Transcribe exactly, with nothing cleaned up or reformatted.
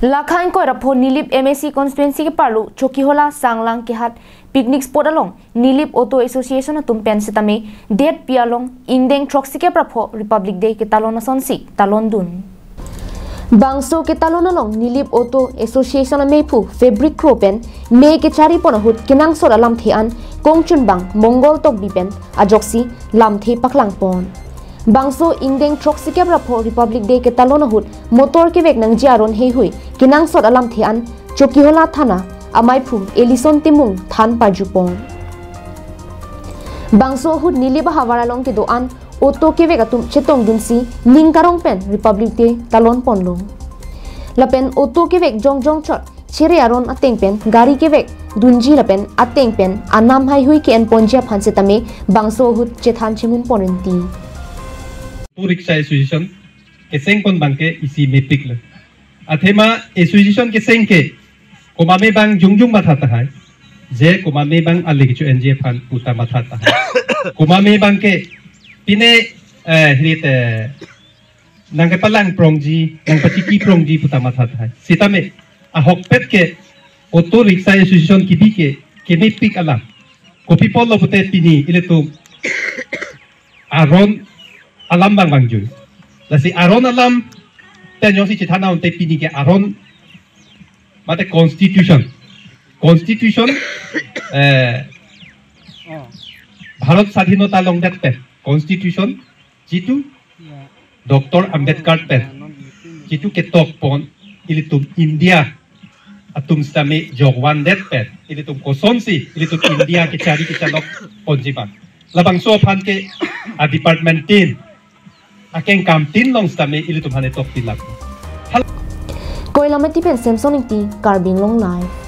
Lakha ingkoi ra pho Nilip M A C constituency ke parlo Chokihola Sanglang kehat picnic spot along Nilip Auto Association atum pen setame det pi along ingdeng throksi kep ra pho Republic Day ketalon asonsi talon dun. Bangso ketalon along Nilip Auto Association ameiphu Fabric Kro pen me kechari pon ahut kenangsot alamthe an kongchunbang Mongol Tokbi pen ajoksi lamthe paklang pon. Bangso ingdeng throksi kep ra pho Republic Day ketalon ahut motor kevek nangji aron heihui kenangsot alamthe an Chokihola Thana amaiphu Ellison Timung than parju pon. Bangso ahut Nilip ahavar along kedo-an auto kevek atum chetong dunsi ning karong pen Republic Day talon ponlo. Lapen auto kevek jongjong chot chere aron ateng pen gari kevek dunji lapen ateng pen anam heihui ke-en ponji aphan setame bangso ahut chethan chemun pon rinti. Auto Rickshaw Association keseng pon abang ke isi mepik lo. Athema association keseng ke komat me abang jongjong matha tahai. Je komat me abang ale kecho-enji aphan puta matha tahai. Komat me abang ke pine, eh, hirit, eh, nangkepalang prongji, nangpachiki prongji puta matha tahai. Setame ahokpet ke Auto Rickshaw Association kebi ke kemepik alam. Kopi apotlo pute pini ilitum aron alam abang vangjui. Lasi aron alam pen jongsi chethan nang te pini ke aron mate constitution. Constitution, eh, Bharat Sadhinota longdet pen constitution jitu Doctor Ambedkar pen jitu ketok pon ilitum India atum setame jokvan det pen ilitum kosonsi ilitum India kechari kechalok ponji abang. Labangso aphan ke a department tin akeng kam tin along setame ilitum hane tok pilak. Koilamati pen Samson Ingti, Karbi Anglong Live.